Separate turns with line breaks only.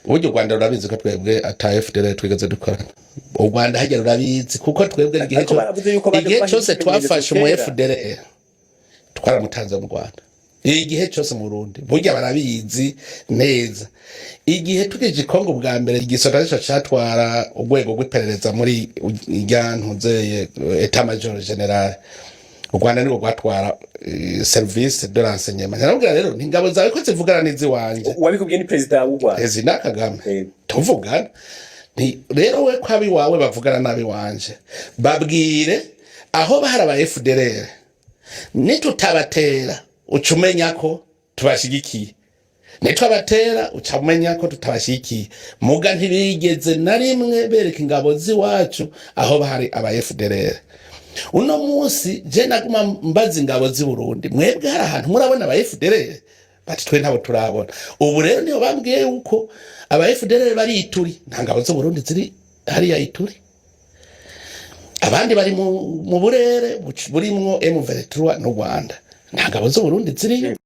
Uburyo u Rwanda rurabizi ko twebwe ata FDLR twigeze dukorana. U Rwanda hajya rurabizi, kuko twebwe igihe
Ariko baravuze yuko baje
igihe
kubaha
cyose
ikimenyetso
twafashe umu
kera.
FDLR, twaramutanze mu Rwanda. Igihe cyose mu Burundi burya barabizi neza. Igihe tugeje i Kongo bwa mbere, igisota nico catwara urwego rw'iperereza muri irya ntuzeye état-major général. U Rwanda nirwo rwatwara service de renseignement. Nabwira rero nti ingabo zawe ko zivugana n'iziwanje.
Uwabikubwiye ni perezida w'u Rwanda?
Perezida Kagame.
Yego.
Tuvugana nti rero we ko abiwawe bavugana n'abiwanje, babwire aho bahari aba FDLR, nitutabatera uca umenya ko tubashigikiye, nitwabatera uca umenya ko tutabashigikiye. Muga ntibigeze na rimwe bereka ingabo z'iwacu aho bahari aba FDLR. Uno munsi je naguma mbaza ingabo z'i Burundi: "Mwebwe hari ahantu murabona aba FDLR?" Bati: "Twe ntabo turabona." Ubu rero niyo bambwiye yuko aba FDLR bari Ituri. Nta ngabo z'u Burundi ziri hariya Ituri. Abandi bari mu burere burimwo M23 n'u Rwanda. Nta ngabo z'u Burundi ziriyo.